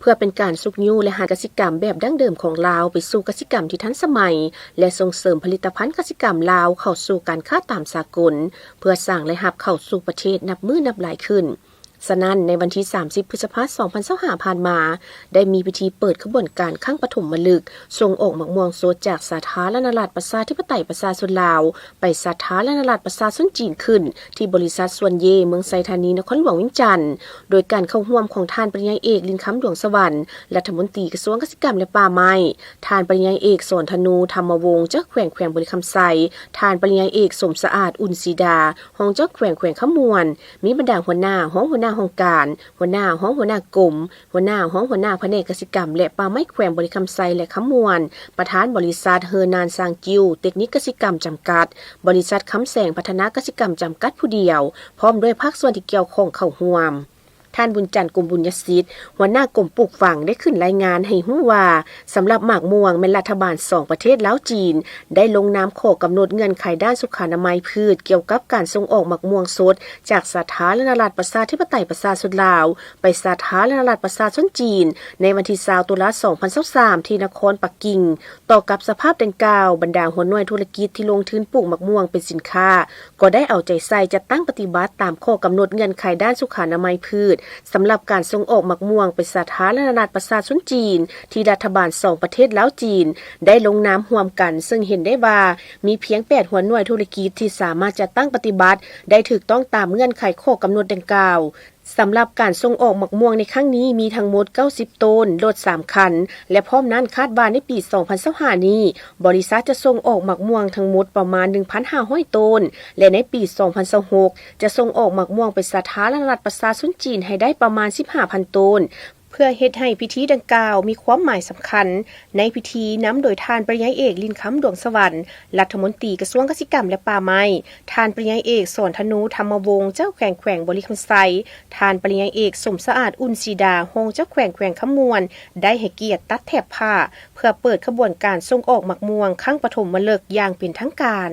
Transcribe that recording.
ພື່ອເປັນການຊຸກຍູ້ ແລະ ຫາກະສິກຳແບບດັ້ງເດີມຂອງລາວ ໄປສູ່ກະສິກຳທີ່ທັນສະໄໝ ແລະ ສົ່ງເສີມຜະລິດຕະພັນກະສິກຳລາວເຂົ້າສູ່ການຄ້າຕາມສາກົນ ເພື່ອສ້າງລາຍຮັບເຂົ້າສູ່ປະເທດນັບມື້ນັບຫຼາຍຂຶ້ນ. ສະນັ້ນ, ໃນວັນທີສາມສິບ ພຶດສະພາ ສອງພັນຊາວຫ້າ ຜ່ານມາ, ໄດ້ມີພິທີເປີດຂະບວນການຄັ້ງປະຖົມມະລຶກ ສົ່ງອອກໝາກມ່ວງສົດຈາກສາທາລະນະລັດປະຊາທິປະໄຕປະຊາຊົນລາວ ໄປສາທາລະນະລັດປະຊາຊົນຈີນຂຶ້ນ ທີ່ບໍລິສັດຊວນເຢ ເມືອງໄຊທານີ ນະຄອນຫຼວງວຽງຈັນ, ໂດຍການເຂົ້າຮ່ວມຂອງທ່ານປະລິນຍາຍເອກ ລິນຄຳ ດວງສະຫວັນ ລັດຖະມົນຕີກະຊວງກະສິກຳ ແລະ ປ່າໄມ້, ທ່ານປະລິນຍາຍເອກ ສອນທະນູ ທຳມະວົງ ເຈົ້າແຂວງແຂວງບໍລິຄຳໄຊ, ທ່ານປະລິນຍາຍເອກ ສົມສະອາດ ອຸ່ນສີດາ ຮອງເຈົ້າແຂວງແຂວງຄຳມ່ວນ, ມີບັນດາຫົວໜ້າ, ຮອງຫົວໜ້າຫ້ອງການ, ຫົວໜ້າ, ຮອງຫົວໜ້າກົມ, ຫົວໜ້າ, ຮອງຫົວໜ້າພະແນກກະສິກຳ ແລະ ປ່າໄມ້ແຂວງບໍລິຄຳໄຊ ແລະ ຄຳມ່ວນ, ປະທານບໍລິສັດ ເຮີນານຊາງກິວ ເຕັກນິກກະສິກຳ ຈຳກັດ, ບໍລິສັດຄຳແສງພັດທະນາກະສິກຳ ຈຳກັດຜູ້ດຽວ, ພ້ອມດ້ວຍພາກສ່ວນທີ່ກ່ຽວຂ້ອງເຂົ້າຮ່ວມ. ທ່ານ ບຸນຈັນ ກົມບຸນຍະສິດ ຫົວໜ້າກົມປູກຝັງ ໄດ້ຂຶ້ນລາຍງານໃຫ້ຮູ້ວ່າ, ສຳລັບໝາກມ່ວງ ແມ່ນລັດຖະບານສອງປະເທດລາວ-ຈີນ ໄດ້ລົງນາມຂໍ້ກຳນົດເງື່ອນໄຂດ້ານສຸຂານະໄມພືດ ກ່ຽວກັບການສົ່ງອອກໝາກມ່ວງສົດ ຈາກສາທາລະນະລັດປະຊາທິປະໄຕປະຊາຊົນລາວ ໄປສາທາລະນະລັດປະຊາຊົນຈີນ ໃນວັນທີຊາວ ຕຸລາ ສອງພັນຊາວສາມ ທີ່ນະຄອນປັກກິ່ງ. ຕໍ່ກັບສະພາບດັ່ງກ່າວ, ບັນດາຫົວໜ່ວຍທຸລະກິດທີ່ລົງທຶນປູກໝາກມ່ວງເປັນສິນຄ້າ ກໍໄດ້ເອົາໃຈໃສ່ຈັດຕັ້ງປະຕິບັດຕາມຂໍ້ກຳນົດເງື່ອນໄຂດ້ານສຸຂານະໄມພືດ ສຳລັບການສົ່ງອອກໝາກມ່ວງໄປສາທາລະນະລັດປະຊາຊົນຈີນ ທີ່ລັດຖະບານສອງປະເທດລາວ-ຈີນ ໄດ້ລົງນາມຮ່ວມກັນ, ເຊິ່ງເຫັນໄດ້ວ່າ ມີພຽງແປດຫົວໜ່ວຍທຸລະກິດທີ່ສາມາດຈັດຕັ້ງປະຕິບັດໄດ້ຖືກຕ້ອງຕາມເງື່ອນໄຂຂໍ້ກຳນົດດັ່ງກ່າວ. ສຳລັບການສົ່ງອອກໝາກມ່ວງໃນຄັ້ງນີ້ມີທັງໝົດເກົ້າສິບໂຕນ, ລົດສາມຄັນ ແລະ ພ້ອມນັ້ນຄາດວ່າໃນປີສອງພັນຊາວຫ້ານີ້ ບໍລິສັດຈະສົ່ງອອກໝາກມ່ວງທັງໝົດປະມານໜຶ່ງພັນຫ້າຮ້ອຍໂຕນ ແລະ ໃນປີສອງພັນຊາວຫົກ ຈະສົ່ງອອກໝາກມ່ວງໄປສາທາລະນະລັດປະຊາຊົນຈີນໃຫ້ໄດ້ປະມານສິບຫ້າພັນໂຕນ. ເພື່ອເຮັດໃຫ້ພິທີດັ່ງກ່າວມີຄວາມໝາຍສຳຄັນ, ໃນພິທີນຳໂດຍທ່ານປະລິນຍາຍເອກ ລິນຄຳ ດວງສະຫວັນ ລັດຖະມົນຕີກະຊວງກະສິກຳ ແລະ ປ່າໄມ້, ທ່ານປະລິນຍາຍເອກ ສອນທະນູ ທຳມະວົງ ເຈົ້າແຂວງແຂວງບໍລິຄຳໄຊ, ທ່ານປະລິນຍາຍເອກ ສົມສະອາດ ອຸ່ນສີດາ ຮອງເຈົ້າແຂວງແຂວງຄຳມ່ວນ ໄດ້ໃຫ້ກຽດຕັດແຖບຜ້າ ເພື່ອເປີດຂະບວນການສົ່ງອອກໝາກມ່ວງຄັ້ງປະຖົມມະລຶກຢ່າງເປັນທາງການ.